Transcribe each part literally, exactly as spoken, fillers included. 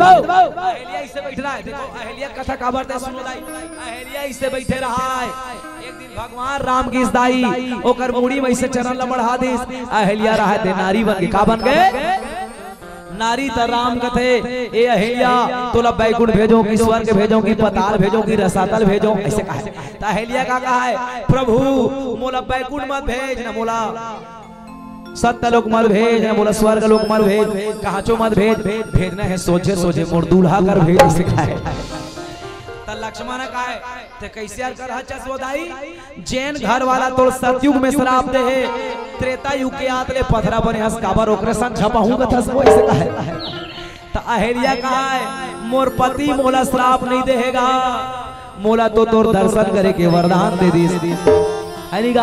अहिल्या इसे बैठ रहा है। देखो, अहिल्या कथा काबर ते सुनो दाई। अहिल्या इसे बैठे रहा है। एक दिन भगवान राम गिस दाई, ओकर मुड़ी में इसे चरण ल मढ़ा दिस। अहिल्या रहा ते नारी बन के, का बन के? नारी। त राम कथे, "ए अहिल्या, तोला बैकुंठ भेजों कि स्वर्ग भेजों कि पताल भेजों कि रसातल भेजों?" ऐसे कहा। त अहिल्या का कहा है, "प्रभु, मोला बैकुंठ मत भेज, ना मोला सत्यलोक मत भेज, ना मोला स्वर्ग लोक मत भेज, कहाचो मत भेज, भेजना है सोझे सोझे मोर दूल्हा कर भेज," ऐसे कहा है। त लक्ष्मण कहा है, "ते कैसे यार कर हचस वो दाई? जेन घर वाला तोर सतयुग में श्राप दे हे, त्रेता युग के आत ले पथरा बने हस, काबर ओकरे संग झपाहूं कथस वो?" ऐसे कहा है। त अहिल्या कहा है, "मोर पति मोला श्राप नहीं देहेगा, मोला तो तोर दर्शन करे के वरदान दे दिस।" है नी गा?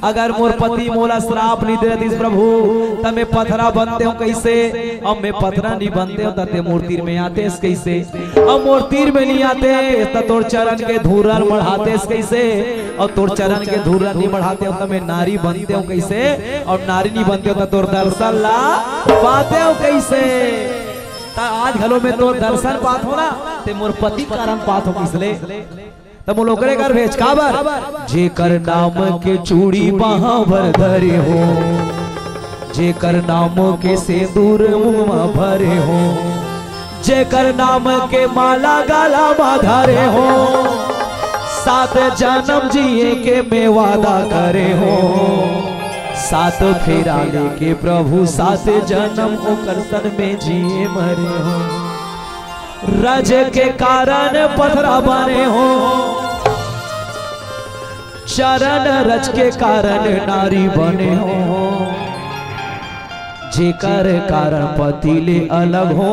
अगर मोर पति मोला श्राप नहीं दे दिस प्रभु, त मैं पथरा बनते हूँ कैसे? अब मैं पथरा नहीं बनते हूँ, त ते मोर तीर में आतेस कैसे? अब मोर तीर में नहीं आतेस, त तोर चरण के धूरन मढ़ातेस कैसे? और तोर चरण के धूरन नहीं मढ़ाते हूँ, त मैं नारी बनते हूँ कैसे? और नारी नहीं बनते हूँ, त तोर दर्शन ला पाते हूँ कैसे? त आज घलो मैं तोर दर्शन पात हूँ ना, ते मोर पति कारण पात हूँ किसले? त मोला ओकरे कर भेज, काबर? जेकर नाम के चूड़ी बाहां भर धरे हो, जेकर नाम के सेंदूर मुंह म भरे हो, जेकर नाम के माला गला म धरे हो, सात जन्म जिए के मैं वादा करे हो, सात फेरा लेके प्रभु, सात जन्म ओकर सन में जिए मरे हो। रज के कारण पथरा बने हो, चरण रज के कारण नारी बने हो, जेकर कारण पति ले अलग हो,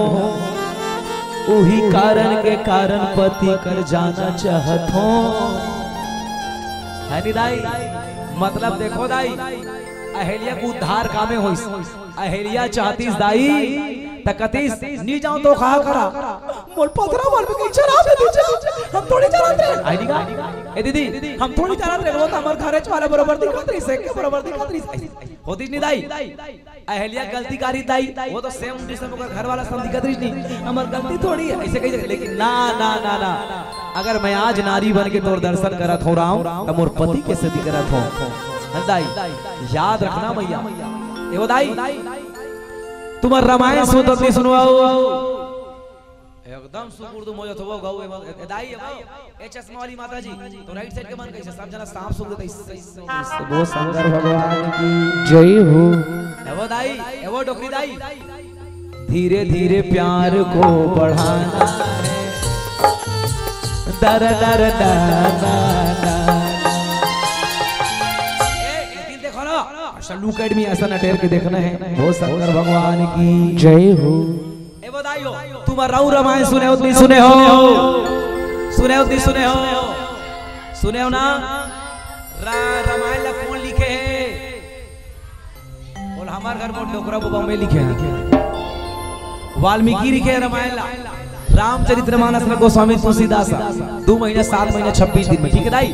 उही कारण के कारण पति कर जाना चाहत हो।" है नी दाई? मतलब देखो दाई, अहिल्या के उद्धार कामे होइस। अहिल्या चाहतिस दाई, त कतिस, "नी जाओ तो कहा करा, मोर पथरा मन में कहीं चला दे दीजिए, हम थोड़ी चलाते हैं।" आई नी गा? ए दीदी, हम थोड़ी चलाते हैं, वो तो हमारे घर वाला बराबर दिखत रही, से के बराबर दिखत रही। होतिस नी दाई? अहिल्या गलती करिस दाई, वो तो सेम जिसम ओकर घर वाला सम दिखत रहिस नी, "हमर गलती थोड़ी है," ऐसे कही, लेकिन ना, ना, ना, ना, अगर मैं आज नारी बन के तोर दर्शन करत हो राम, त मोर पति के सेती करत हो। है दाई, याद रखना मैया। ए वो दाई, तुमर रामायण सुनत नहीं सुनवाओ। एकदम सुकुर तुम हो जात हो, गऊ, ए, ए, दाई, ए, ए, चश्मा वाली माता जी, तो राइट साइड के मन कैसे, सब जना सांप सूंघ देता, इससे, इससे, इससे। वो शंकर भगवान की जय हो। ए, वो दाई, ए, वो डोकरी दाई। धीरे धीरे प्यार को बढ़ाना है। दर दर दा दा दा। ए, ए, दिल देखो ना, अच्छा लुक एट मी, ऐसा नटेर के देखना है। वो शंकर भगवान की जय हो। ए बदाई हो, तुम राऊ रामायण सुने हो कि नहीं सुने हो? सुने हो कि नहीं सुने हो? सुने हो ना? रा-, रामायण ला कौन लिखे है? बोल, हमार घर में डोकरा बाबा में लिखे हैं। वाल्मीकि लिखे हैं रामायण ला। रामचरितमानस में गोस्वामी तुलसीदास, दो महीना, सात महीना, छब्बीस दिन में, ठीक है दाई?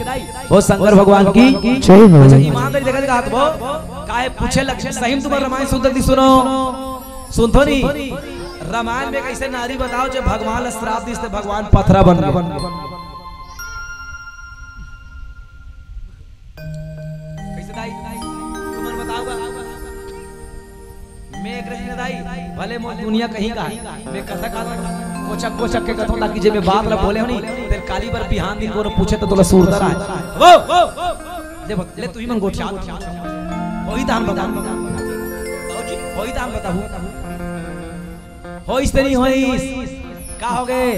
वो शंकर भगवान की जय हो। अच्छा, ईमानदारी देखा, देखा हाथ वो, काहे पूछे लक्ष्मी, सही में तुम्हारा रामायण सुंदर दी सुनो। सुनथो नी, रामायण में कैसे नारी बताओ, जब भगवान ला श्राप दिस ते भगवान पथरा बन गए। कैसे दाई? तुमन बताओ बा। मैं एक रही ना दाई, भले मोर दुनिया कहीं का है। मैं कथा का कोचक कोचक के कथों, ताकि जे मैं बात ला बोले हो नी, तेरे काली बर बिहान दिन कोनो पूछे तो तोला सुरता रहा है। वो, वो, वो, वो। ले बत-, ले तू ही मन गोठिया। वही दान बता। बाबूजी, वही दान बताऊ। होइस ते नहीं होइस? का हो गए?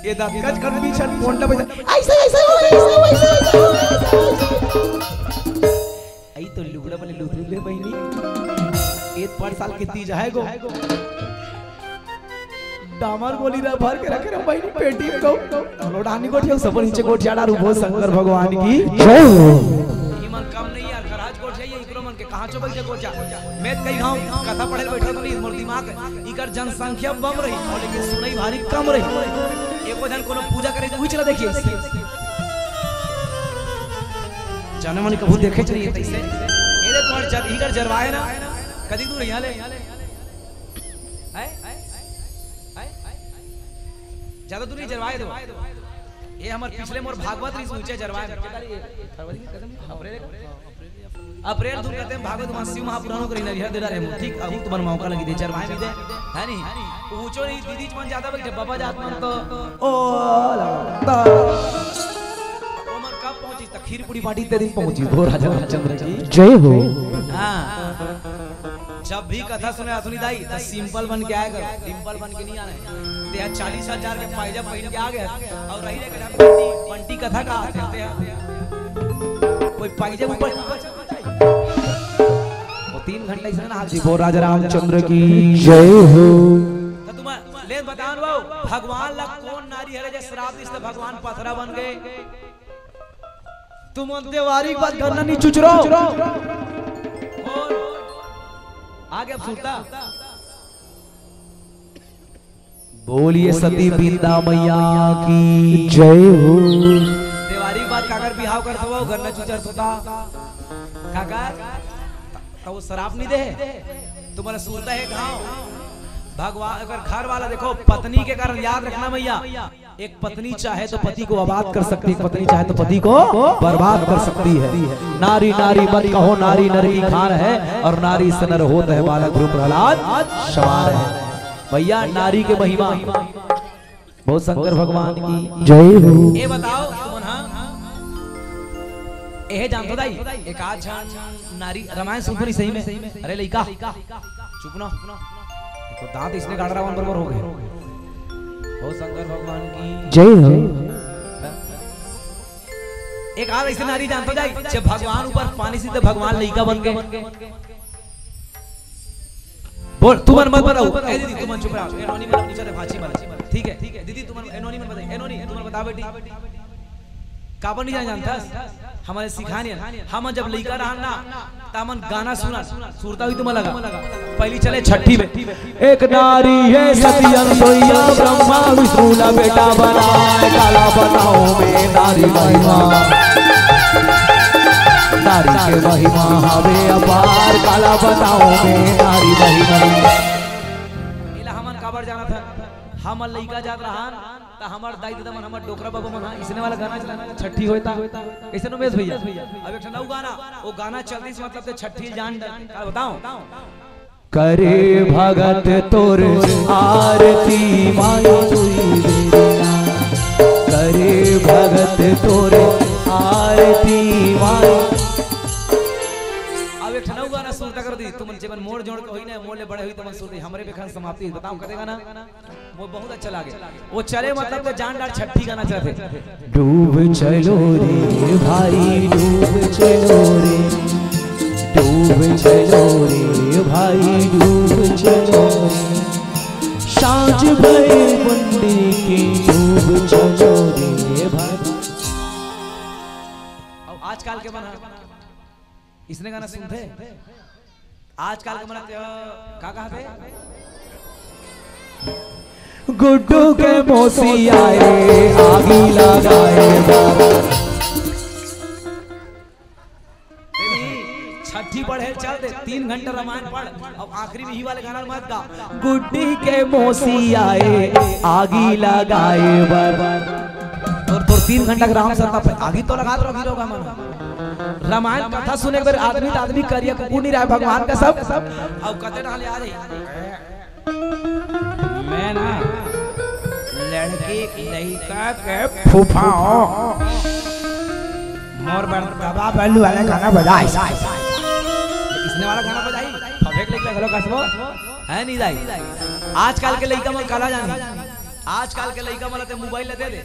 ये दांत कच कर पीछे पोंटा बजा। ऐसे, ऐसे हो गए, ऐसे हो, ऐसे हो, ऐसे हो, ऐसे हो। आई तो लुगड़ा वाले लुतरू ले बहिनी। एक पाँच साल के तीज है गो। डामर गोली ला भर के रखे रहो भाई, पेटी में गऊ। लोढ़ानी गोठिया, सब नीचे गोठिया डारू, बोल शंकर भगवान की जय हो। ई मन कम नहीं यार, खराज गोठिया, ये इकरो मन के कहाँ चो बैठे गोठिया। मैं कई गाँव कथा पढ़े बैठा तो नहीं, मोर दिमाग, इकर जनसंख्या बम रही, और लेकिन सुनई भारी कम रही। एको जन कोनो पूजा करे, वही चला देखिए। जन मन कभू देखे चलिए तैसे। ये तो तुम्हारे जर, इकर जरवाए ना, कदी दूर यहाँ ले। ज्यादा दूर नहीं, जरवाए दो। ये हमर पिछले मोर भागवत रहिस, ऊंचे जरवाए में। फरवरी के कदम, अप्रैल, अप्रैल धुन कहते हैं भागवत, वहाँ शिव महापुराणों को रहिना, हर दे रहे हैं। ठीक, अब तुम्हारा मौका लगी दे, जरवाए में दे, है नहीं? ऊंचो नहीं, दीदी मन ज्यादा बैठे, बाबा जात मन तो, ओ, लगता। उमर कब पहुंची? त खीर पूरी पार्टी तेरी पहुंची, भोर राजा रामचंद्र की। जय हो। हाँ। जब भी कथा सुने अथुनी दाई, त सिंपल बन के आए करो, डिंपल बन के नहीं आना है। ते यहाँ चालीस हजार के पायजामा पहन के आ गया और रही रहे बंटी, बंटी कथा का आते हैं। कोई पायजामा ऊपर वो तीन घंटा इसने ना हाथ दी। बोल राजा रामचंद्र की जय हो। तो तुम ले बताओ बाबू, भगवान ला कौन नारी हरे जे श्राप दिस त भगवान पथरा बन गए? तुम देवारी के बाद गन्ना नहीं चुचरो। कौन? आगे अब सुनता। बोलिए सती बिंदा मैया की जय हो। देवारी के बाद काकर बिहाव करत हो, गन्ना चुचर होता। काकर? त वो श्राप नहीं दे। तुम्हारा सुनता है घाव। भगवान, अगर घर वाला देखो, पत्नी के कारण याद रखना मैया। एक पत्नी चाहे तो पति को आबाद कर सकती है, एक पत्नी चाहे तो पति को बर्बाद कर सकती है। नारी नारी मत कहो, नारी नर की खान है, और नारी से नर होत है बालक भ्रू प्रहलाद समान है। भैया, नारी के महिमा, बहुत शंकर भगवान की जय हो। ये बताओ तुमन, हाँ, ये जानतो दाई, एक आध झन नारी रामायण सुनतो नहीं सही में? अरे लइका, चुप ना। देखो, दांत इसने गाड़ रावण बरोबर हो गए। हो शंकर भगवान की जय हो। एक आध ऐसे नारी जानतो जाई, जब भगवान ऊपर पानी से तो भगवान लइका बन गए। बोल, तुमन मत बताओ। ए दीदी, तुमन चुप रहो। ए नोनी मन नीचे दे भाची मन। ठीक है। दीदी, तुमन, ए नोनी मन बताई। ए नोनी, तुमन बता बेटी। काबर नहीं जान जानता? हमन सिखानी है। हम जब लइका रहन ना, त हमन गाना सुनन, सुरता हुई तुम लगा। पहली चले छठी में। एक नारी है सती अनसुईया, ब्रह्मा विष्णु ला बेटा बनाए, काला बताओ में नारी महिमा। नारी के महिमा हवे अपार, काला बताओ में नारी महिमा। एला हमन काबर जानत हन? हमन लइका जात रहन, त हमर दाई ददा मन, हमर डोकरा बाबू मन, हाँ, इसने वाला गाना चला, छठी होए ता। कैसे उमेश भैया? अब एक ठन अउ गाना, वो गाना चलती से मतलब ते छठी जान डर। का बताओ? करे भगत तोर आरती माई दुई बेरिया। करे भगत तोर आरती माई। अब एक ठन अउ गाना सुरता कर दी, तुमन जेमन मोर जोड़ के होई ना, मोर ले बड़े होई, तुमन सुरती, हमरे बेखन समाप्ति। बताओ, कते गाना? वो बहुत अच्छा लागे। वो चले मतलब तो जान डार छठी गाना चलते। डूब चलो रे भाई, डूब चलो रे, डूब चलो रे भाई, डूब चलो रे। सांझ भई मंडी की, डूब चलो रे भाई। अब आजकल के बना इसने गाना सुनते। आजकल के मन ते का कहते? गुड्डू के मौसी आए, आगी लगाए बाबा। छठी पढ़े चल दे, तीन घंटा रामायण पढ़, अब आखिरी में ही वाले गाना मत गा। गुड्डी के मौसी आए, आगी लगाए बाबा। तोर, तोर तीन घंटा के राम सरना पे आगी तो लगा दो, गिरो का मन। रामायण कथा सुने बर आदमी त आदमी करिया कुकुर नहीं रहे, भगवान का सब। अब कते डाले आ रही। मैं ना लड़की लड़का के फूफा हूँ। मोर बर दबा बल्लू वाला गाना बजाए। इसने वाला गाना बजाई। फफेक लेके लगलो कसबो। है नहीं जाई। आजकल के लइका मन काला जानी। आजकल के लइका मन ते मोबाइल ले दे दे।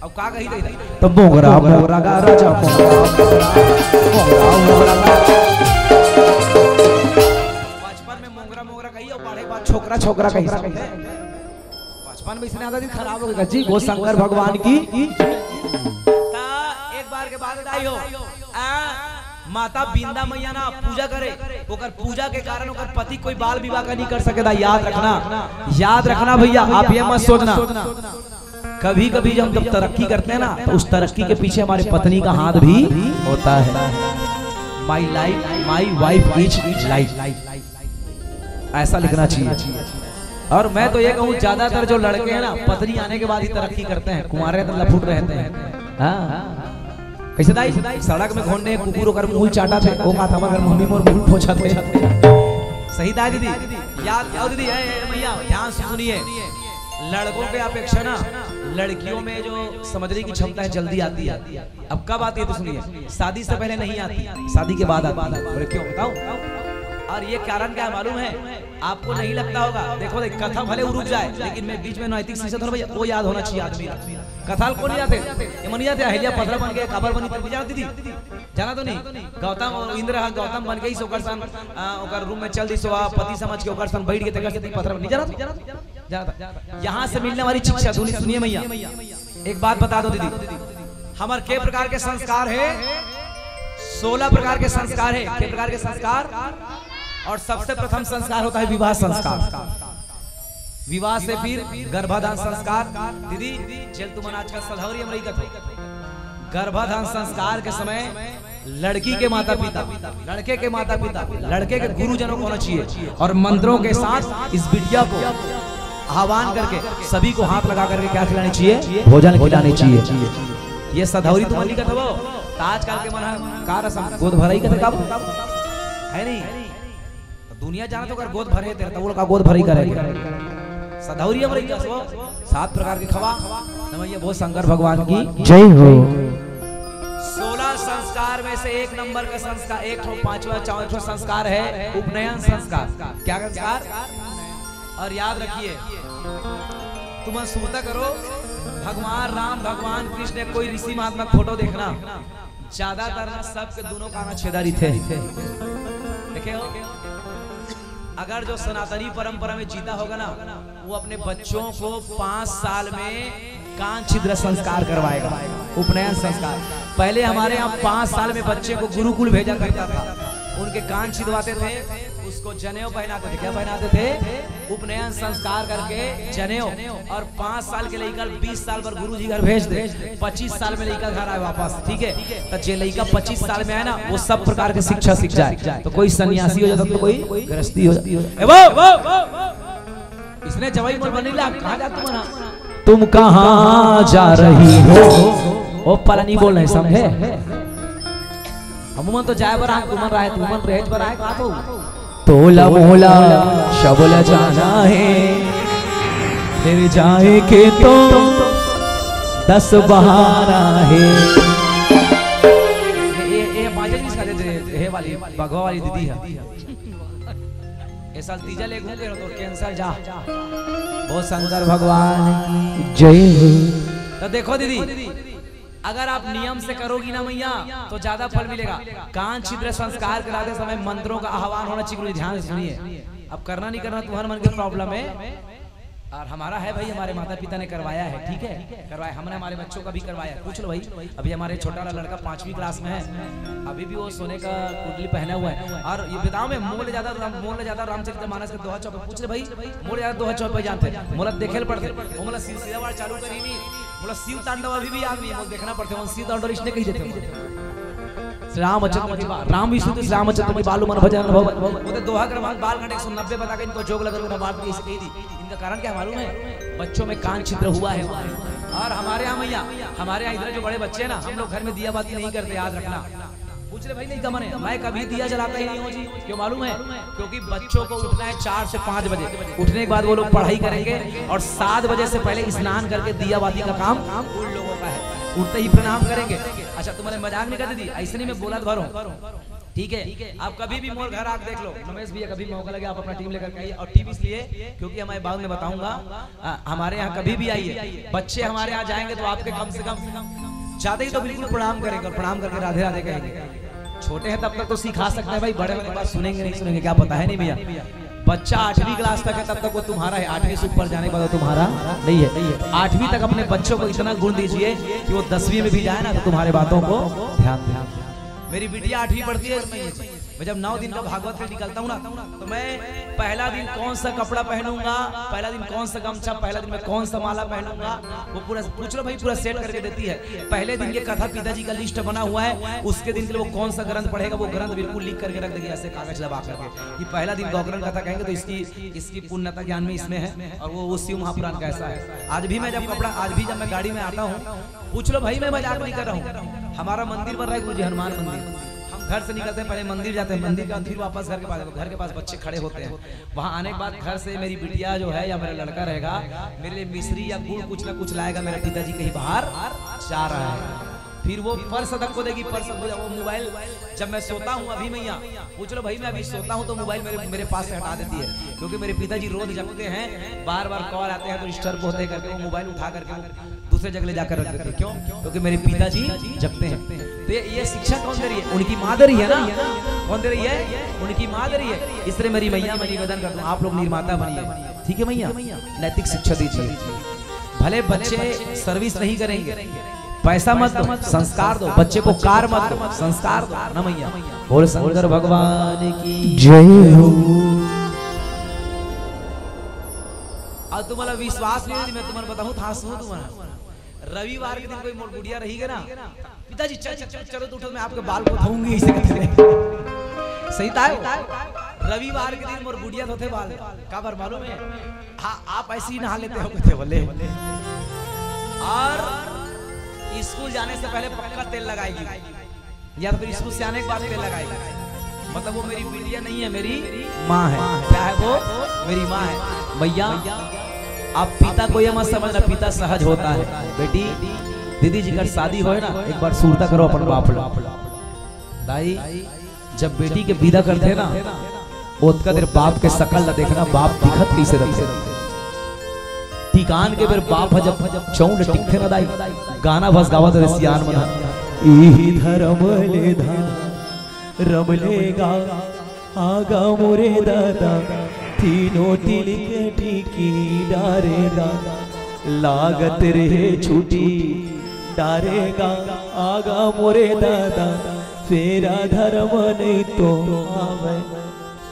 अब का कही दे? तो मोगरा, मोगरा गा राजा, मोगरा, मोगरा, मोगरा, मोगरा गा। बचपन में मोगरा, मोगरा कही और बड़े बात छोकरा, छोकरा कही। बचपन में इसने आदत ही खराब हो गई जी। वो शंकर भगवान की। ता एक बार के बाद आई हो। आ, माता बिंदा मैया ना पूजा करे, ओकर पूजा के कारण ओकर पति कोई बाल विवाह का नहीं कर सकेदा। याद रखना, याद रखना भैया, आप ये मत सोचना। कभी कभी जब हम जब तरक्की करते हैं ना, तो उस तरक्की के पीछे हमारे पत्नी का हाथ भी होता है। My life, my wife is life, ऐसा लिखना चाहिए। और मैं तो ये कहूँ, ज्यादातर जो लड़के हैं ना, पत्नी आने के बाद ही तरक्की करते हैं, कुंवारे तो लफुट रहते हैं। हाँ, कैसे दाई, सड़क में घोड़ने कुकुर ओकर मुंह चाटा थे, वो कहा था, मगर मम्मी मोर मुंह पोछा थे। सही दाई दीदी, याद आओ दीदी, ए, ए, भैया ध्यान से सुनिए, लड़कों के अपेक्षा ना लड़कियों में जो समझने की क्षमता है जल्दी आती है। अब कब आती है तो सुनिए, शादी से पहले नहीं आती, शादी के बाद आती है। बोले क्यों बताओ? और ये कारण क्या है मालूम है? आपको नहीं लगता होगा। देखो देख, कथा भले रुक जाए लेकिन मैं बीच में नैतिक शिक्षा थोड़ा भैया वो याद होना चाहिए आदमी। कथा को नहीं जाते, ये मन जाते अहिल्या पथरा बन के काबर बनी तब जाना दीदी, जाना तो नहीं। गौतम और इंद्र हा गौतम बन गई सो ओकर सन, आ, ओकर रूम में चल दी सो आ, पति समझ के ओकर सन बैठ के तेकर से पथरा बनी जाना तो जाना था। यहाँ से मिलने वाली शिक्षा सुनी सुनिए भैया, एक बात बता दो दीदी, हमारे के प्रकार के संस्कार है? सोलह प्रकार के संस्कार है। के प्रकार के संस्कार? और सबसे प्रथम संस्कार होता है विवाह संस्कार। विवाह से फिर गर्भाधान संस्कार। दीदी, जेल तुमन आजकल सधौरी हम रही कथो, गर्भाधान संस्कार के समय लड़की के माता पिता, लड़के के माता पिता, लड़के के गुरुजनों को होना चाहिए और मंत्रों के साथ इस बिटिया को आह्वान करके सभी को हाथ लगा करके क्या खिलानी चाहिए? भोजन खिलानी चाहिए। ये सधौरी तुमन लिखत हवो, त आजकल के मन ह का रसम गोद भरई कथे का है नहीं? तो दुनिया जाना तो कर गोद भरे तेरे, तो का गोद भरई करे। सधौरी हम रही कसो, सात प्रकार के खवा। नमैया बोल शंकर भगवान की जय हो। सोलह संस्कार में से एक नंबर का संस्कार, एक ठो पांचवा, चौथा संस्कार है उपनयन संस्कार। क्या संस्कार? और याद रखिए, तुम सुरता करो, भगवान राम, भगवान कृष्ण, कोई ऋषि महात्मा फोटो देखना, ज्यादातर ना सबके दोनों काना छेदा रहिथे। देखे हो, अगर जो सनातनी परंपरा में जीता होगा ना, वो अपने बच्चों को पांच साल में कान छिद्र संस्कार करवाएगा, उपनयन संस्कार। पहले हमारे यहाँ पांच साल में बच्चे को गुरुकुल भेजा करता था, उनके कान छिदवाते थे, उसको जनेऊ पहनाते थे। क्या पहनाते थे? उपनयन संस्कार करके जनेऊ। और पांच साल के लेकर बीस साल पर गुरु जी घर भेज दे, पच्चीस साल में लइका घर आए वापस, ठीक है? तो जे लइका पच्चीस साल में आए ना, वो सब प्रकार के शिक्षा सीख जाए। तो कोई सन्यासी हो जाता, तो कोई गृहस्थी हो जाता। ए, वो, वो, वो, इसने जवाई मोल बनी ला, कहाँ जात तुम ना? तुम कहाँ जा रही हो? ओ पलानी बोल रहे, समझे? हम मन तो जाए बर आए, तुमन रहे, तुमन रहेज बर आए, का तो? तोला मोला सबला जाना है, फिर जाए के तो दस बहाना है। ये, ये, ये बाजे नहीं इसका दे, दे, हे वाली, बघवा वाली दीदी है। ये साल तीजा ले घूम के तो कैंसर जा। वो शंकर भगवान की जय हो। तो देखो दीदी, अगर आप नियम से करोगी ना मैया, तो ज्यादा फल मिलेगा। कान छिद्र संस्कार कराते समय मंत्रों का आह्वान होना चाहिए, ध्यान से सुनिए। अब करना नहीं करना तुम्हारे मन के प्रॉब्लम है, और हमारा है भाई, हमारे माता पिता ने करवाया है, ठीक है, करवाया, हमने हमारे बच्चों का भी करवाया। पूछ लो भाई, अभी हमारे छोटा वाला लड़का पांचवी क्लास में है, अभी भी वो सोने का कुंडली पहना हुआ है। और ये बताओ मैं मोल ज्यादा राम, मोल ज्यादा रामचरित मानस के दोहा चौपे पूछ ले भाई, मोल ज्यादा दोहा चौपे जानते हैं, मोला देखे ल पड़ते, वो मोला सिलसिलावार चालू करी नहीं, मोला शिव तांडव अभी भी याद नहीं है, मोला देखना पड़ते, वो शिव तांडव इसने कही देते हैं। श्री रामचंद्र की बाल, राम विष्णु श्री रामचंद्र की बाल मन भजन अनुभव। वो तो दोहा क्रमांक बाल घंटे एक सौ नब्बे बता के इनको जोग लगा, उन्होंने बात की, इसे कही दी। इनका कारण क्या है मालूम है? बच्चों में कान छिद्र हुआ है। और हमारे यहाँ मैया, हमारे यहाँ इधर जो बड़े बच्चे हैं ना, हम लोग घर में दिया बाती नहीं करते, याद रखना। पूछ ले भाई, नहीं गमन है, मैं कभी दिया जलाता ही नहीं हूँ जी। क्यों मालूम है? क्योंकि बच्चों को उठना है चार से पाँच बजे। उठने के बाद वो लोग पढ़ाई करेंगे और सात बजे से पहले स्नान करके दिया बाती का काम उन लोगों का है। उठते ही प्रणाम करेंगे। अच्छा, तुम्हारे मजाक नहीं करती थी, ऐसे नहीं, मैं बोला तो भरो। ठीक है, आप कभी भी मोर घर आके देख लो, नमेश भैया, कभी मौका लगे आप अपना टीम लेकर के आइए। और टीम इसलिए क्योंकि हमारे बाद में बताऊंगा, आ, हमारे यहाँ कभी भी आइए, बच्चे हमारे यहाँ जाएंगे तो आपके कम से कम ज्यादा ही तो बिल्कुल प्रणाम करेंगे, और प्रणाम करके राधे राधे कहेंगे। छोटे हैं तब तक तो सिखा सकते हैं भाई, बड़े होने के बाद सुनेंगे नहीं सुनेंगे क्या पता है, नहीं भैया? बच्चा आठवीं क्लास तक है तब तक वो तुम्हारा है, आठवीं से ऊपर जाने के बाद वो तुम्हारा नहीं है। आठवीं तक अपने बच्चों को इतना गुण दीजिए कि वो दसवीं में भी जाए ना तो तुम्हारे बातों को ध्यान दे। मेरी बिटिया आठवीं पढ़ती है, मैं जब नौ दिन का भागवत के निकलता हूँ ना, तो मैं पहला दिन कौन सा कपड़ा पहनूंगा, पहला दिन कौन सा गमछा, पहला दिन मैं कौन सा माला पहनूंगा, वो पूरा पूछ लो भाई, पूरा सेट करके देती है। पहले दिन के कथा पिताजी का लिस्ट बना हुआ है, उसके दिन के लिए वो कौन सा ग्रंथ पढ़ेगा, वो ग्रंथ बिल्कुल लिख करके रख देगी ऐसे कागज लगा करके, कि पहला दिन गौकरण कथा कहेंगे तो इसकी इसकी पूर्णता ज्ञान में इसमें है, और वो वो शिव महापुराण का ऐसा है। आज भी मैं जब कपड़ा, आज भी जब मैं गाड़ी में आता हूँ, पूछ लो भाई, मैं मजाक नहीं कर रहा हूँ। हमारा मंदिर बन रहा है गुरु जी, हनुमान मंदिर। हम घर से निकलते हैं, पहले मंदिर जाते हैं, मंदिर के बाद फिर वापस घर के पास आते हैं। घर के पास बच्चे खड़े होते हैं। वहाँ आने के बाद घर से मेरी बिटिया जो है या मेरा लड़का रहेगा, मेरे लिए मिश्री या गुड़ कुछ ना कुछ लाएगा। मेरा पिताजी कहीं बाहर जा रहा है, फिर वो पर्स तक को देगी, पर्स हो जाए वो मोबाइल। जब मैं सोता हूँ अभी मैया, पूछ लो भाई, मैं अभी सोता हूँ तो मोबाइल मेरे मेरे पास से हटा देती है, क्योंकि मेरे पिताजी रोज जगते हैं, बार बार कॉल आते हैं तो डिस्टर्ब होते हैं करके वो मोबाइल उठा करके वो दूसरे जगह ले जाकर रख देते हैं। क्यों? क्योंकि मेरे पिताजी जगते हैं। तो ये, ये शिक्षा कौन दे रही है? उनकी माँ दे रही है ना। कौन दे रही है? उनकी माँ दे रही है। इसलिए मेरी मैया, मैं निवेदन करता हूँ, आप लोग निर्माता बनिए, ठीक है मैया? नैतिक शिक्षा दीजिए। भले बच्चे सर्विस नहीं करेंगे, पैसा मत दो, संस्कार दो। बच्चे को कार मत दो, संस्कार दो ना मैया। बोल शंकर भगवान की जय हो। अब तुम्हारा विश्वास नहीं होती, मैं तुम्हारा बताऊं, था सुनो तुम्हारा। रविवार के दिन कोई मोर गुड़िया रही है ना, पिताजी चल चल चल, चलो तो उठो, मैं आपके बाल को धोऊंगी, इसे कहते हैं। सही ताय। रविवार के दिन मोर गुड़िया धोते बाल, काबर मालूम है? हाँ, आप ऐसे ही नहा लेते हो, कहते बोले। और स्कूल जाने से पहले पक्का तेल लगाएगी, या तो फिर स्कूल से आने के बाद तेल लगाएगी। मतलब वो मेरी बिटिया नहीं है, मेरी माँ है। क्या है वो? मेरी माँ है। मैया, आप पिता को ये मत समझना, पिता सहज होता है। बेटी, दीदी जी का शादी होए ना, एक बार सुरता करो अपन बाप ला। दाई, जब बेटी के विदा करथे ना, ओतका देर बाप के सकल ला देखना, बाप दिखत कइसे रथे। टिकान के बेर बाप ह जब चौंड टिकथे ना दाई, गाना भस गावत रहे सियान मन ह, इही धरम ले धरम लेगा, आगा मोरे दादा, तीनों तिलिक टिकी डारेगा, लागत रहे छुटी डारेगा, आगा मोरे दादा, फेरा धरम नहीं तो आवे।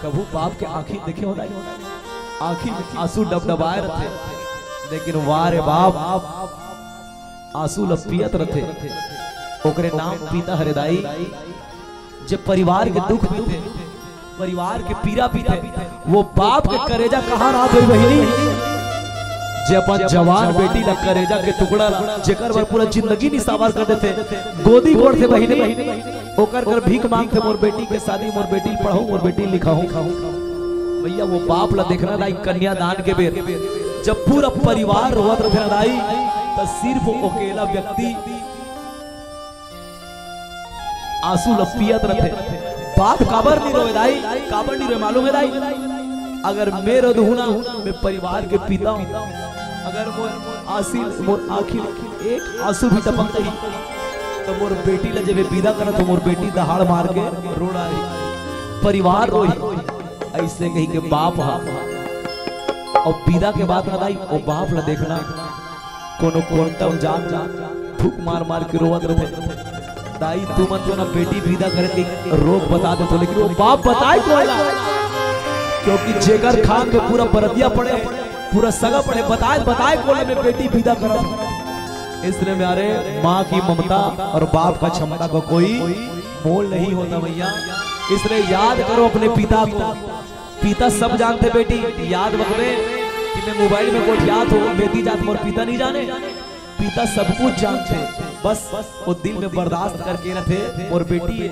कभू बाप के आँखी देखे हो दाई? आँखी में आंसू डबडबाए रथे, लेकिन वाह रे बाप, आंसू ल पियत रथे। ओकरे नाम पिता हरे दाई। जे परिवार के दुख पीथे, परिवार के पीरा पीथे, वो बाप के करेजा कहाँ राहत होई बहिनी? जे अपन जवान बेटी ला, करेजा के टुकड़ा ला, जेकर बर पूरा जिंदगी निसावर कर देथे, गोदी कोड़थे बहिनी, ओकर कर भीख मांगथे, मोर बेटी के शादी, मोर बेटी ल पढ़ाहूं, मोर बेटी ल लिखाहूं। भैया, वो बाप ला देखना दाई, कन्यादान के बेर जब पूरा परिवार रोवत रथे ना दाई, त सिर्फ वो अकेला व्यक्ति आंसू ल पियत रथे। बाप काबर नहीं रोवे दाई? काबर नहीं रोवे मालूम है दाई? अगर मैं रो दूं ना, मैं परिवार के पिता हूँ, अगर मोर आंसू, मोर आँखी एक आंसू भी टपक रही, तो मोर बेटी ला जब विदा करत हो, मोर बेटी दहाड़ मार के रो डारी। परिवार रोही, ऐसे कही के बाप हा। और विदा के बाद ना दाई, वो बाप ला देखना, कोनो कोंटा म जात जात फूक मार मार के रोवत रथे। दाई, तुमन तो ना बेटी विदा करे के रोग बता देथो, लेकिन वो बाप बताए कोन ला? क्योंकि जेकर खान में पूरा बरतिया पड़े, पूरा सगा पड़े, बताए, बताए कोन ला मैं बेटी विदा करत हूँ। इसलिए मेरे माँ की ममता और बाप का क्षमता का कोई मोल नहीं होता भैया। इसलिए याद करो अपने पिता को। पिता सब जानते बेटी, याद रखबे कि मैं मोबाइल में गोठियात हूँ, बेटी जात मोर पिता नहीं जाने, पिता सब कुछ जानते। बस वो दिल में बर्दाश्त करके रथे, मोर बेटी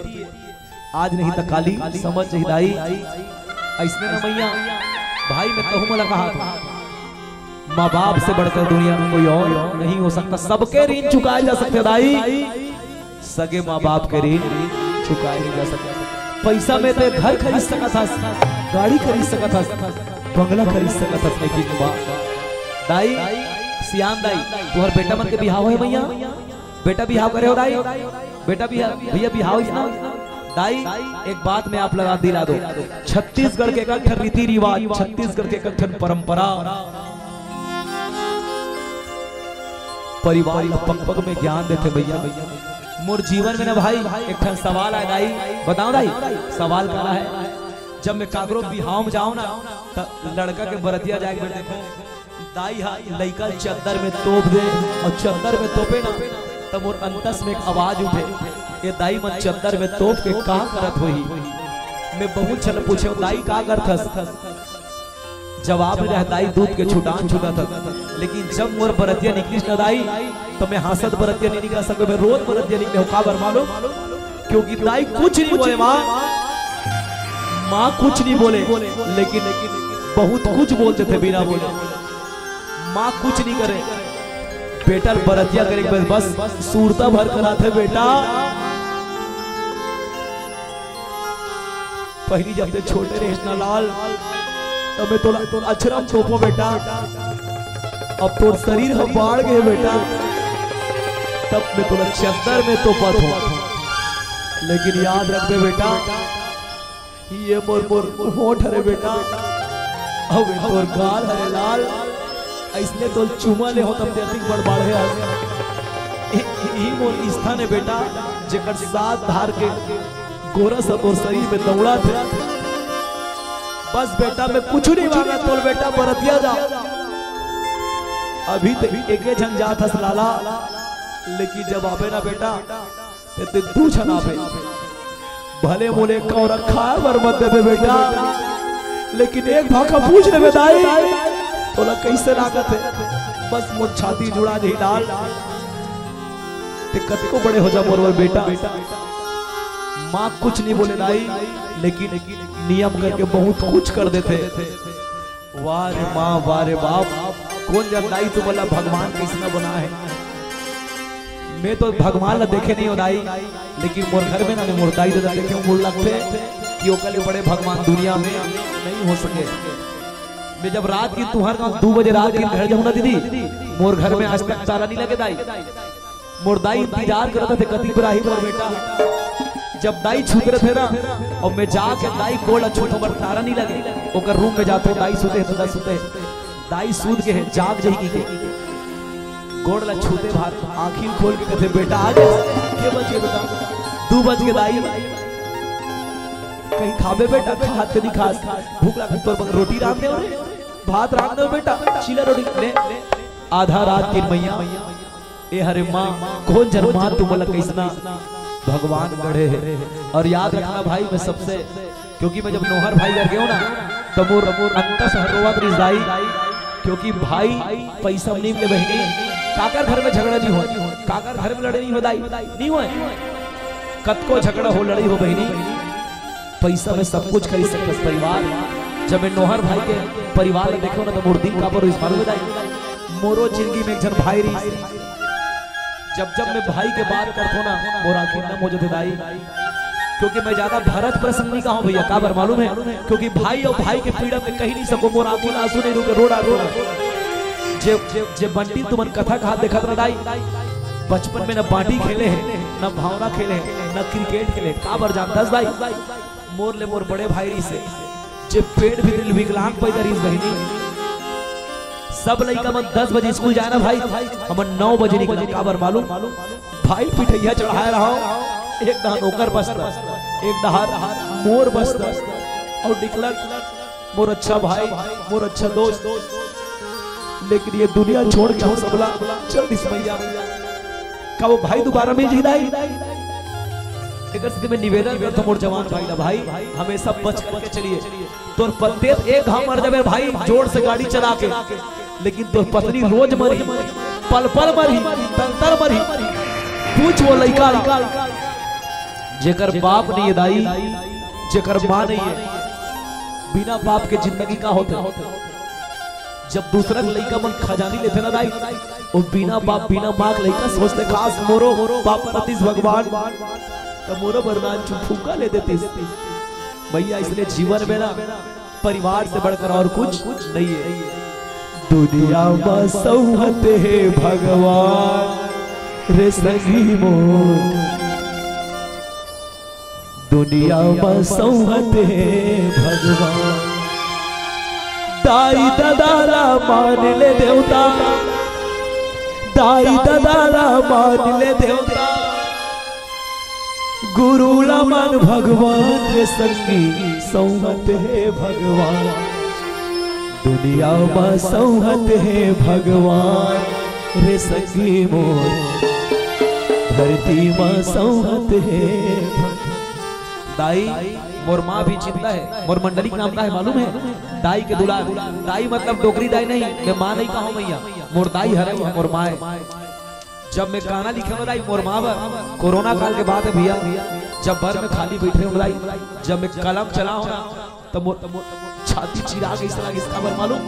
आज नहीं त काली, समझ जाही दाई। ऐसने ना मैया, भाई मैं कहूँ मला कहा था, माँ बाप से बढ़कर दुनिया में कोई और नहीं हो सकता, सबके ऋण चुकाए जा सकते दाई। सगे माँ बाप के ऋण चुकाए नहीं जा सकता। पैसा में ते घर खरीद सकत हस, गाड़ी खरीद सकत हस, बंगला खरीद सकत हस, लेकिन माँ, दाई, सियान दाई, तुहर बेटा मन के बिहाव है मैया, बेटा बिहाव करे हो दाई, बेटा बिहा-, भैया बिहाव इतना। दाई, एक बात मैं आप लगा दिला दो, छत्तीसगढ़ के एक ठन रीति रिवाज, छत्तीसगढ़ के एक ठन परंपरा, परिवार ला पग पग में ज्ञान देथे भैया। मोर जीवन में ना भाई, एक ठन सवाल आय दाई। बताओ दाई, सवाल का है? जब मैं काकरो बिहाव में जाओ ना, त लड़का के बरतिया जाए के बेर देखो, दाई हा लइका चद्दर में तोप दे, अउ चद्दर में तोपे ना, त मोर अंतस में एक आवाज उठे, "ये दाई मन चद्दर में तोप के का करत होही?" मैं बहुत झन पूछे, "दाई का करथस?" जवाब नइ रहय, दाई दूध के छुटान छुटत हस। लेकिन जब मोर बरतिया निकलिस न दाई, त मैं हाँसत बरतिया नइ निकल सके, मैं रोत बरतिया निकले हँव। काबर मालूम? क्योंकि दाई कुछ नइ बोले, माँ, माँ कुछ नइ बोले, लेकिन बहुत कुछ बोल देथे बिना बोले। माँ कुछ नइ करे, बेटा ल बरतिया करे के बस, बस सुरता भर कराथे बेटा। पहिली जब तैं छोटे रहेस ना लाल, तब मैं तोला, तोला अछरा म तोपों बेटा। अब तोर शरीर ह बाढ़ गे बेटा, तब मैं तोला चद्दर में तोपत हों। लेकिन याद रखबे बेटा, ये मोर, मोर होंठ हरे बेटा, अउ ये तोर गाल हरे लाल, अइसने तोला चूमा लेहों तब तैं अतिक बड़ बाढ़े हस। ए, ए, इही मोर स्थान हे बेटा, जेकर सात धार के गोरस ह तोर शरीर में दौड़त हे। बस बेटा, मैं कुछु नइ मांगत तोला बेटा, बरतिया जा। अभी तैं एके झन जात हस लाला, लेकिन जब आबे ना बेटा, तैं दू झन आबे। भले मोला एक कौरा खाए बर मत देबे बेटा, लेकिन एक भाखा पूछ लेबे दाई, तोला कइसे लागत हे? बस मोर छाती जुड़ा जाही लाल। तैं कतको बड़े हो जा मोर बर बेटा। माँ कुछ नइ बोले दाई, लेकिन नियम करके बहुत कुछ कर देथे। वाह रे माँ, वाह रे बाप, कोन जन दाई तुमन ला भगवान कइसना बनाय हे। मैं तो भगवान ला देखे नइ हों दाई, लेकिन मोर घर में ना, मैं मोर दाई ददा देखे हों, मोला लगथे कि ओकर ले बड़े भगवान दुनिया में नइ हो सके। मैं जब रात के तुंहर गाँव दू बजे रात के घर जाहूं ना दीदी, मोर घर में आज तक ताला नइ लगे दाई। मोर दाई इंतजार करत हे, कति बेर आही मोर बेटा। जब दाई छूत रथे ना, अउ मैं जाके दाई गोड़ ला छूथों, मोर ताला नइ लगे, ओकर रूम में जाथों, दाई सुते हे, ददा सुते हे, दाई सूत गे हे, जाग जाही कहिके। गोड़ ला छूते भार आँखी खोल के कथे, "बेटा आ गे, के बज गे बेटा?" "दू बज गे दाई।" "कहीं खाबे बेटा?" "खात नइ खास, भूख लागत तोर बर रोटी रांध देवं रे, भात रांध देवं बेटा, चीला रोटी ले।" आधा रात के मैया ए हरे माँ, कोन जन माँ तुमन ला कइसना भगवान गढ़े हे। अउ याद रखना भाई, मैं सबसे, क्योंकि मैं जब नोहर भाई घर गेंव ना, त मोर, मोर अंतस ह रोवत रिहिस दाई, क्योंकि भाई पइसा नइ मिले बहिनी, काकर घर में झगड़ा नइ होय, काकर घर में लड़ई नइ होय दाई, नइ होय। कतको झगड़ा हो, लड़ई हो बहिनी, पइसा में सब कुछ खरीद सकथस परिवार। जब मैं नोहर भाई के परिवार ला देखेंव ना, त मोर दिल काबर रिहिस मालूम हे दाई? मोरो जिंदगी में एक झन भाई रिहिस। जब जब मैं भाई के बात करथों ना, मोर आँखी नम हो जाथे दाई, क्योंकि मैं ज्यादा भरत प्रसंग नइ कहंव भैया, काबर मालूम हे? क्योंकि भाई अउ भाई के पीड़ा में कहि नइ सकों, मोर आँखी ला आंसू नइ रुके, रो डारथों। जे, जे, जे बंटी तुमन कथा कहात देखत रहा दाई, बचपन में न बांटी खेले हे, न भावना खेले हे, न क्रिकेट खेले हे, काबर जानथस दाई? मोर ले मोर बड़े भाई रिहिस हे, जे पेट भीतरी ले विकलांग पैदा रिहिस बहिनी। सब लइका मन दस बजे स्कूल जाय ना भाई, हमन नौ बजे निकलन। काबर मालूम? भाई पिठइया चढ़ाय रहंव, एक डहर ओकर बस्ता, एक डहर मोर बस्ता, अउ निकलन मोर अच्छा भाई, मोर अच्छा दोस्त। लेकिन ये दुनिया छोड़ के हम सबला चल दिस भैया। का वो भाई दोबारा मिल जाही दाई? एकर सेती मैं निवेदन करथों मोर जवान भाई ला, भाई हमेशा बच करके चलिए। तोर पत्नी एक घाव मर जाबे भाई, जोर से गाड़ी चला के, लेकिन तोर पत्नी रोज मरही, पल पल मरही, तन तन मरही। पूछ वो लइका ला, जेकर बाप नइ हे दाई, जेकर माँ नइ हे, बिना बाप के जिंदगी का होथे? जब दूसरा के लइका मन खजानी लेथे ना दाई, वो बिना बाप बिना माँ के लइका सोचथे, "काश मोरो बाप रहतिस भगवान, त मोरो बर नानचुन फुग्गा ले देतिस।" भैया, इसलिए जीवन में ना परिवार से बढ़कर और कुछ नहीं है। दुनिया में सौहत हे भगवान रे संगी मोर, दुनिया में सौहत हे भगवान। दाई ददा ला मान ले देवता, दाई ददा ला मान ले देवता, गुरु ला मान भगवान रे संगी, सौंहत हे भगवान। दुनिया मा सौंहत हे भगवान रे संगी मोर, धरती मा सौंहत हे भगवान। दाई, मोर माँ भी जिंदा है। मोर मंडली के नाम का है मालूम है? दाई के दुलार। दाई मतलब डोकरी दाई नहीं, मैं माँ नहीं कहूँ भैया, मोर दाई हरे, मोर माँ है। जब मैं गाना लिखे में दाई मोर माँ बर, कोरोना काल के बात है भैया, जब बर में खाली बैठे हूँ दाई, जब मैं कलम चला हूँ ना, तब मोर, तब मोर छाती चिरा के ऐसा लगिस, काबर मालूम?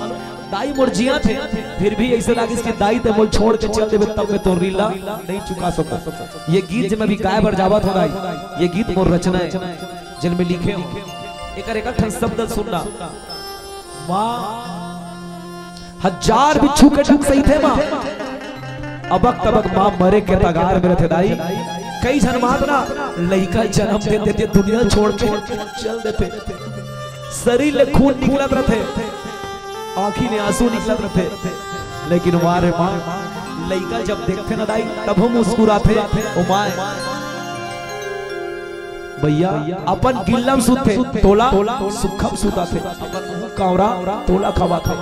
दाई मोर जिया थे, फिर भी ऐसा लगिस कि दाई ते मोर छोड़ के चल देबे, तब मैं तोर ऋण ला नहीं चुका सकूं। ये गीत जे मैं भी गाय बर जावत हूँ दाई, ये गीत मोर रचना है, जेन में लिखे हूँ। एकर एक ठन शब्द सुनना। माँ हजार भी छू के ढंग सही थे माँ। अबक तबक माँ मरे के तगार में रथे दाई। कई झन मात ना लइका जन्म दे देथे, दुनिया छोड़ के चल देथे। शरीर ले खून निकलत रथे, आँखी ले आंसू निकलत रथे, लेकिन वाह रे माँ, लइका जब देखथे ना दाई, तब हम मुस्कुराथे। ओ माय, भैया अपन गिल्लम सुतथे, तोला सुखम सुताथे, अपन मुंह कांवरा तोला खवाथे,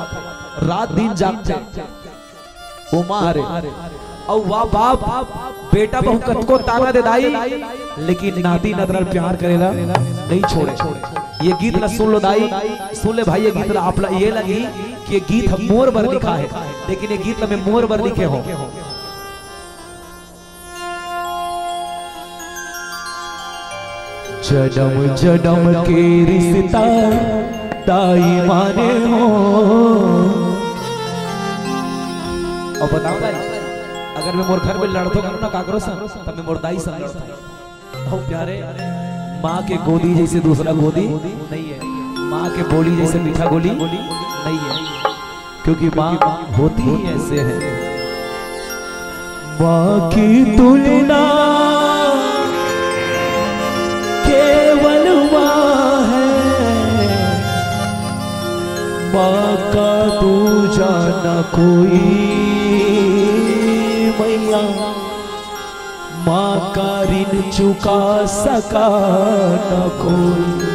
रात दिन जागथे। ओ माँ रे, अउ वाह बाप, बेटा बहू कतको ताना दे दाई, लेकिन नाती नतरा प्यार करेला नहीं छोड़े। ये गीत ला सुन लो दाई, सुन ले भाई, ये गीत ला आप ला ये लगी कि ये गीत हम मोर बर लिखा है, लेकिन ये गीत ला मैं मोर बर लिखे हो। जन्म जन्म के रिश्ता दाई माने हो। अब बताओ भाई, अगर मैं मोर घर में लड़तो करूँ ना काकरो संग, तब मैं मोर दाई संग लड़तो। बहुत प्यारे, माँ के गोदी जैसे दूसरा गोदी नहीं है, माँ के बोली जैसे मीठा गोली नहीं है, क्योंकि माँ होती ही ऐसे है। माँ की तुलना केवल माँ है, माँ का दूजा न कोई मैया, माँ का ऋण चुका सका न कोई।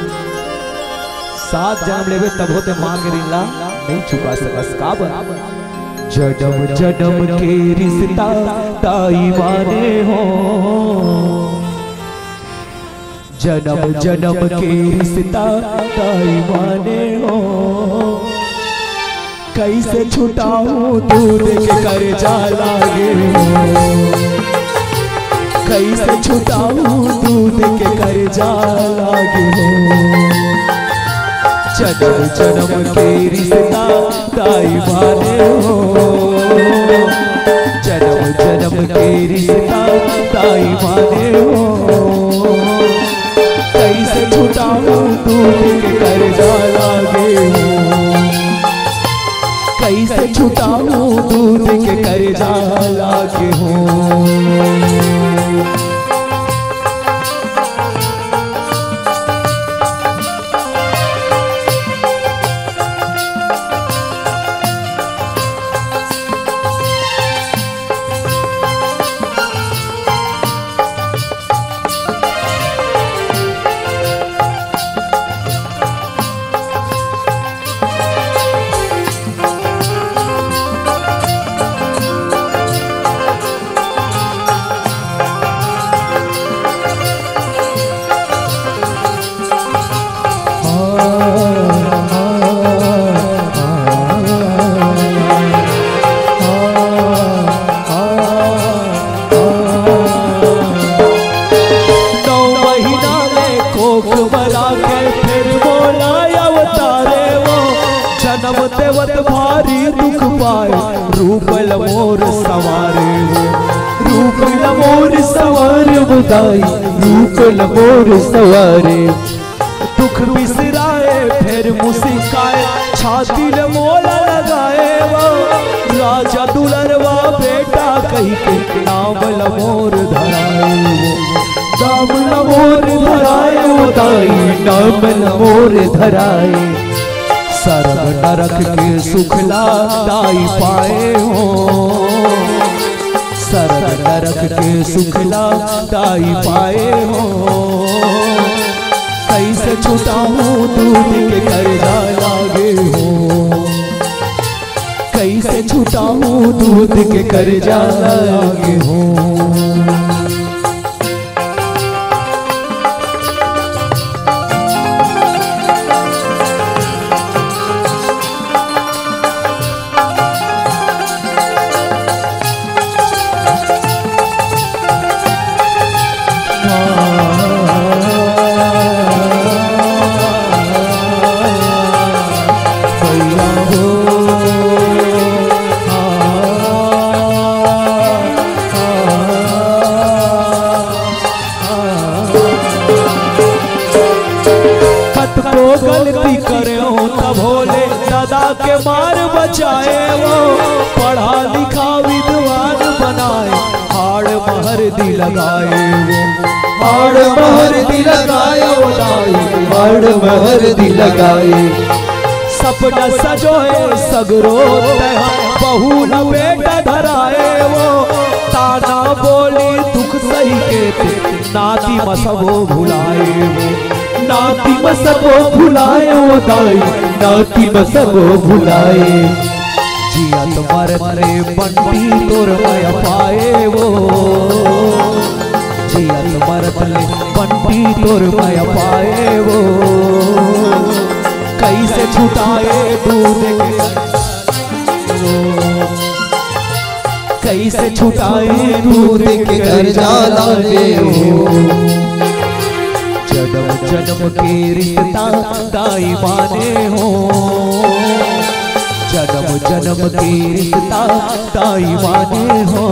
सात जन्म लेबे तभो ते माँ के ऋण ला नहीं चुका सकस। काबर? जन्म जन्म के रिश्ता दाई माने हो, जन्म जन्म के रिश्ता दाई माने हो। कैसे छुटाऊं दूध के कर्जा लागे हो, कैसे छुटाऊं दूध के कर्जा लागे हो। जन्म जन्म के रिश्ता दाई माने हो, जन्म जन्म के रिश्ता दाई माने हो। कैसे छुटाऊं दूध के कर्जा लागे हो, कैसे छुटाऊं दूध के कर्जा लागे हो। नौ महीना ले कोख बना के फिर मोला अवतारे वो, जन्म देवत भारी दुख पाए, रूप ल मोर सवारे वो, रूप ल मोर सवारे वो दाई, रूप ल मोर सवारे। दुख बिसराए फिर मुस्काए, छाती ल मोला लगाए वो, राजा दुलरवा बेटा कही के नाम ल मोर धराए वो, नाम ल मोर धराए वो दाई, नाम ल मोर धराए। सरग नरक के सुख ला दाई पाए हो, सरग नरक के सुख ला दाई पाए हो, कैसे छुटाहूँ दूध के कर्जा लागे हो, कैसे छुटाहूँ दूध के कर्जा लागे हो। कतको गलती करे हो तब भोले दादा के मार बचाए वो, पढ़ा लिखा विद्वान बनाए, हाड़ महर दी लगाए वो। हाड़ महर दी लगाए वो दाई, हाड़ महर दी लगाए। सपना सजोए सगरो तैं, बहू न बेटा धराए वो, ताना बोली दुख सही के ते, नाती म सबो भुलाए वो, नाती म सबो भुलाए वो दाई, नाती म सबो भुलाए। जियत मरत ले बंटी तोर मया पाए वो, जियत मरत ले बंटी तोर मया पाए वो, कैसे छुटाए दूध के, कैसे छुटाए दूध के कर्जा लागे हो। जन्म जन्म के रिश्ता दाई माने हो, जन्म जन्म के रिश्ता दाई माने हो।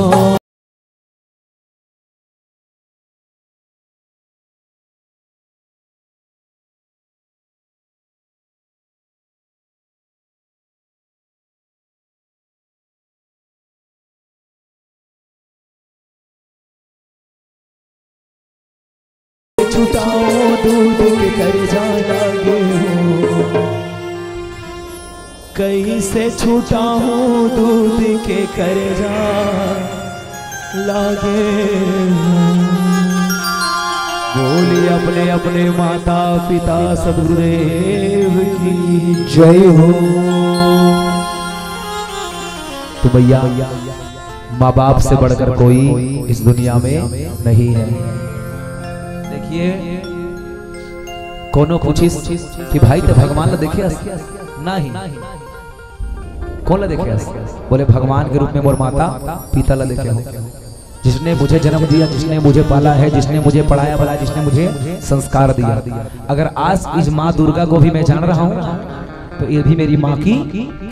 छुटाओ दूध के कर्जा लागे हो, कैसे छुटाओ दूध के कर्जा लागे हो। बोलिए अपने अपने माता पिता सदगुरुदेव की जय हो। तो भैया, माँ बाप से बढ़कर कोई इस दुनिया में नहीं है। देखिए, कोनो पूछिस कि भाई, ते भगवान ला देखे हस? नहीं। कोन ला देखे हस? बोले, भगवान के रूप में मोर माता पिता ला देखे हो, जिसने मुझे जन्म दिया, जिसने मुझे पाला है, जिसने मुझे पढ़ाया बढ़ाया, जिसने मुझे संस्कार दिया। अगर आज इस माँ दुर्गा को भी मैं जान रहा हूँ, तो ये भी मेरी माँ की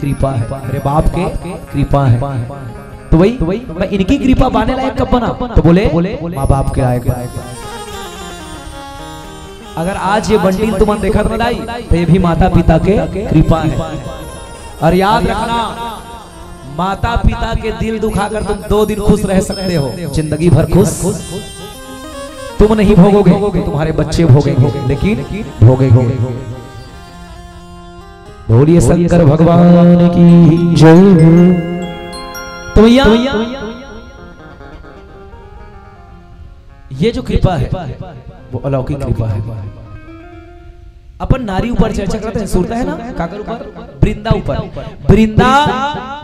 कृपा है, मेरे बाप के कृपा है। तो वही, मैं इनकी कृपा पाने लायक कब बना? तो बोले, माँ बाप के लायक बना। अगर आज ये बंटिल तुमन देखत ना दाई, तो ये भी माता पिता के कृपा है। और याद रखना, माता पिता के दिल दुखाकर तुम दो दिन खुश रह सकते हो, जिंदगी भर खुश तुम नहीं भोगोगे, तुम्हारे बच्चे भोगेंगे, लेकिन भोगेंगे। बोलिए शंकर भगवान की जय। तो भैया, ये जो कृपा है, वो अलौकिक कृपा है। अपन नारी ऊपर चर्चा करत हन, सुरता है ना, काकर ऊपर? वृंदा ऊपर। वृंदा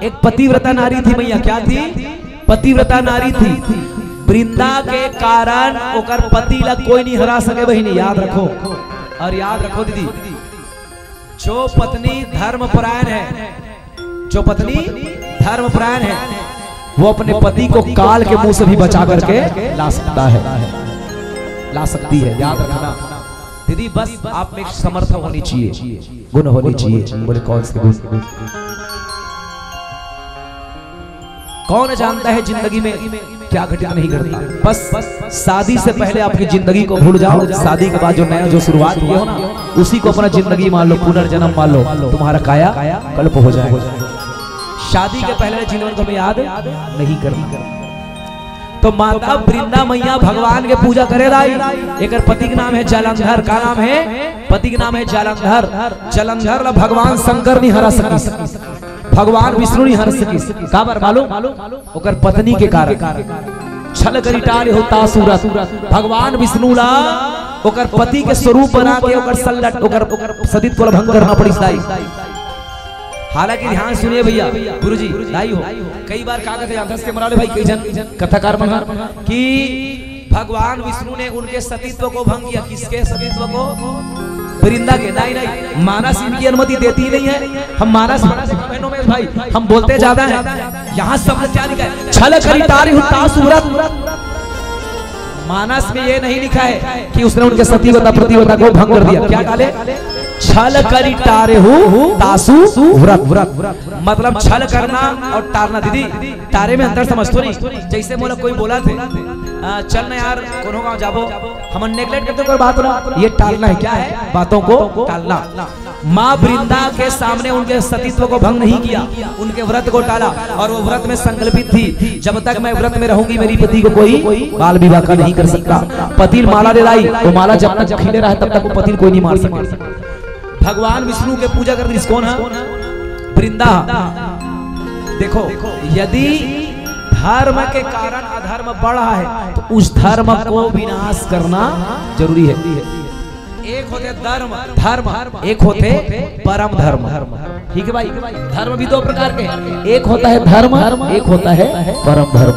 एक पतिव्रता नारी थी भैया। क्या थी? पतिव्रता नारी थी। वृंदा के कारण ओकर पति ला कोई नहीं हरा सके बहिनी, याद रखो। और याद रखो दीदी, जो पत्नी धर्मपरायण है, जो पत्नी धर्मपरायण है, वो अपने पति को काल के मुंह से भी बचा करके ला सकता है, ला सकती है। याद रखना दीदी, बस आप में समर्थ होनी चाहिए, गुण होनी चाहिए। बोले, कौन से गुण? कौन जानता है जिंदगी में क्या घटित नहीं घटता? बस शादी से पहले आपकी जिंदगी को भूल जाओ, शादी के बाद जो नया जो शुरुआत किए हो ना, उसी को अपना जिंदगी मान लो, पुनर्जन्म मान लो, तुम्हारा काया कल्प हो जाएगा। शादी के पहले जीवन को हमें याद नहीं करना। तो माता वृंदा मैया भगवान के पूजा करे दाई। एकर पति के नाम हे जलंधर। का नाम हे? पति के नाम हे जलंधर। जलंधर ला भगवान शंकर नहीं हरा सकिस, भगवान विष्णु नहीं हरा सकिस। काबर मालूम? ओकर पत्नी के कारण। छल करि टारेहु तासु व्रत। भगवान विष्णु ला ओकर पति के स्वरूप बना के ओकर सल्लट, ओकर, ओकर सतीत्व ला भंग करना पड़िस दाई। हालांकि ध्यान सुनिए भैया, गुरुजी, दाई हो, कई बार का कहते हैं, दस के मरा ले भाई, कई जन कथाकार मन ह कि भगवान विष्णु ने उनके सतीत्व को भंग किया। किसके सतीत्व को? वृंदा के। नहीं, नहीं, मानस इनकी अनुमति देती ही नहीं है। हम मानस, मानस बहनों में भाई, हम बोलते ज्यादा हैं। यहाँ शब्द क्या लिखा है? छल करि टारेहु तासु व्रत। मानस में ये नहीं लिखा है कि उसने उनके सतीव्रता पतिव्रता को भंग कर दिया। क्या डाले? छल करि टारेहु तासु व्रत। मतलब छल करना और टारना। दीदी, टारे में अंतर समझ तो नहीं। जैसे मोला कोई बोला थे, "आ, चल ना यार, कोनो गाँव जाबो।" हम नेगलेक्ट करते, कोई बात ना, ये टालना है। क्या है? बातों को टालना। माँ वृंदा के सामने उनके सतीत्व को भंग नहीं किया, उनके व्रत को टाला। और वो व्रत में संकल्पित थी, "जब तक मैं व्रत में रहूंगी, मेरी पति को कोई बाल विवाह का नहीं कर सकता।" पति माला ले लाई, वो माला जब तक खीले रहा है, तब तक वो पति कोई नहीं मार सके। भगवान विष्णु के पूजा कर रही कौन है? वृंदा। देखो, यदि धर्म के कारण अधर्म बढ़ रहा है, तो उस धर्म को विनाश करना जरूरी है। एक होते धर्म, धर्म, एक होते परम धर्म। ठीक है भाई, धर्म भी दो प्रकार के हैं, एक होता है धर्म, एक होता है परम धर्म।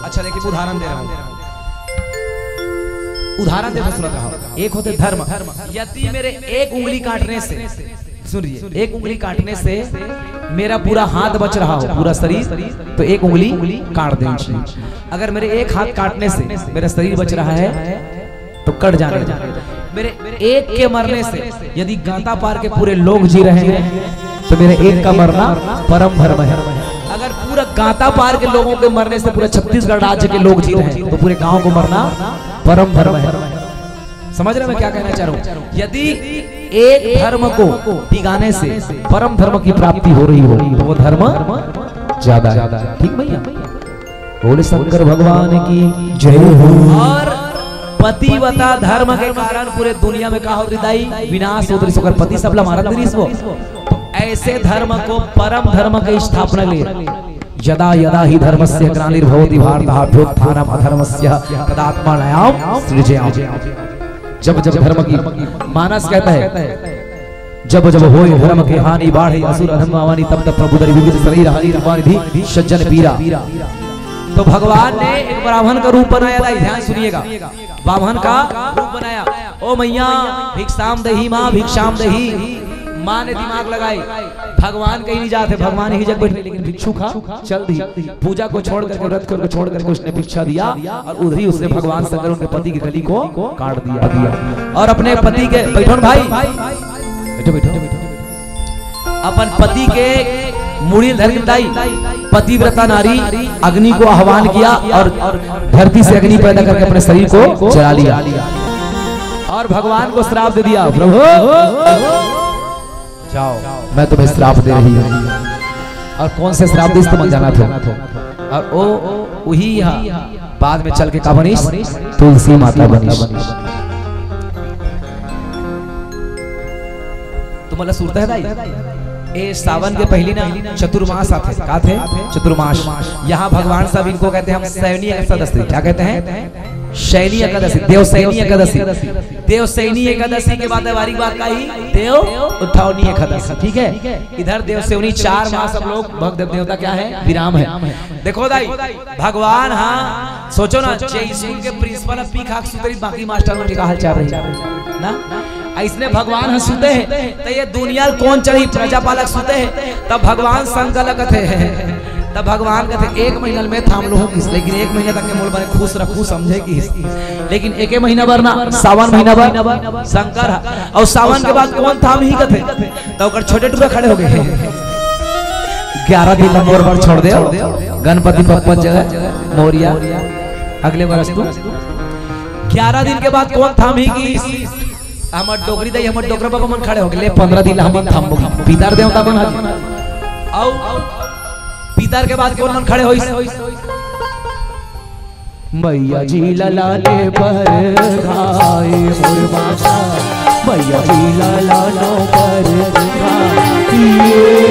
अच्छा, देखिए, उदाहरण दे रहा हूँ, उदाहरण देता सुनत रहो। एक होते धर्म, यदि मेरे एक उंगली काटने से, सुन रही है, एक उंगली काटने से मेरा पूरा हाथ बच रहा हो, पूरा शरीर, तो एक उंगली काट देनी चाहिए। अगर मेरे एक हाथ काटने से मेरा शरीर बच रहा है, तो कट जाने दो। मेरे एक के मरने से यदि गांता पार के पूरे लोग जी रहे हैं, तो मेरे एक का मरना परम धर्म है। अगर पूरा गांता पार के लोगों के मरने से पूरे छत्तीसगढ़ राज्य के लोग जी रहे हैं, तो पूरे गांव को मरना परम धर्म है। समझ रहे हैं मैं क्या कहना चाह रहा हूँ? यदि एक धर्म को बिगाने से परम धर्म की प्राप्ति हो रही हो, तो वो धर्म ज्यादा है। ठीक भैया? बोले शंकर भगवान की जय हो। और पतिव्रता धर्म के कारण पूरे दुनिया में का होत रहिस दाई? विनाश होत रहिस। ओकर पति सबला मारत रहिस वो। तो ऐसे धर्म को, परम धर्म के स्थापना के लिए, "यदा यदा ही धर्मस्य ग्लानिर्भवति भारत, अभ्युत्थानम अधर्मस्य तदात्मानम सृजाम्यहम्।" जब जब धर्म की, मानस कहता है, "जब जब होय धर्म के हानि, बाढ़े असुर अधम भावनि, तब तब प्रभु धरि विविध सरीर हानि, कृपा निधि सज्जन पीरा।" तो भगवान ने एक ब्राह्मण का रूप बनाया था, ध्यान सुनिएगा, ब्राह्मण का रूप बनाया। "ओ मैया, भिक्षाम देही माँ, भिक्षाम देही।" माँ ने दिमाग लगाई, भगवान कहीं नहीं जाते, भगवान ही जग बैठे, लेकिन भिक्षु खा चल दी। पूजा को छोड़ करके, व्रत को छोड़ करके उसने भिक्षा दिया और उधर ही उसने भगवान शंकर उनके पति की कली को काट दिया, दिया। और अपने पति के, बैठो ना भाई, बैठो, बैठो, बैठो। अपन पति के मुड़ी धर के दाई, पतिव्रता नारी अग्नि को आह्वान किया और धरती से अग्नि पैदा करके अपने शरीर को जला लिया और भगवान को श्राप दे दिया, "प्रभु, जाओ, मैं तुम्हें श्राप दे रही हूँ।" और कौन से श्राप दिस, तुम जाना था। और ओ, वही यहाँ बाद में चल के का बनिस? तुलसी माता बनिस। तो मतलब सुरता है दाई, ए सावन के पहली ना चतुर्मास आथे, का थे? चतुर्मास। यहाँ भगवान सब इनको कहते हैं, हम सैनी एकादशी। क्या कहते हैं? सैनी एकादशी, देवसैनी एकादशी। देवसैनी एकादशी के बाद बारीक बात का ही देव उठावनी एकादशी, ठीक है? इधर देवसैनी चार मास सब लोग भक्त देवता क्या है? विराम है। देखो दाई, भगवान, हाँ, सोचो ना, जे स्कूल के प्रिंसिपल ह पी खा के सुतरी, बाकी मास्टर मन के का हाल चाल रही ना? अइसने भगवान ह सुते हैं, तो ये दुनिया ल कौन चढ़ी? प्रजापालक सुते हैं, तब भगवान शंकर ल कथे, तब भगवान कथे, "एक महीना में थाम लो हो किस, लेकिन एक महीना तक के मोल बने खुश रखू, समझे किस।" लेकिन एके महीना बर ना, सावन महीना बर शंकर ह, और सावन के बाद कौन थाम ही कथे? तो ओकर छोटे टुरा खड़े हो गए हैं। "ग्यारह दिन ला मोर बर छोड़ दे, गणपति बप्पा जगह मोरिया, अगले बरस तू।" ग्यारह दिन के बाद कौन थामही कि हमर डोकरी दाई, हमर डोकरा बाबा मन खड़े हो गए, "ले, पंद्रह दिन ला हमन थामबो।" पितर देवता मन हर। अउ पितर के बाद कौन मन खड़े होइस? मैया जी ला लाने बर आए मोर माता, मैया जी ला लानो बर आए।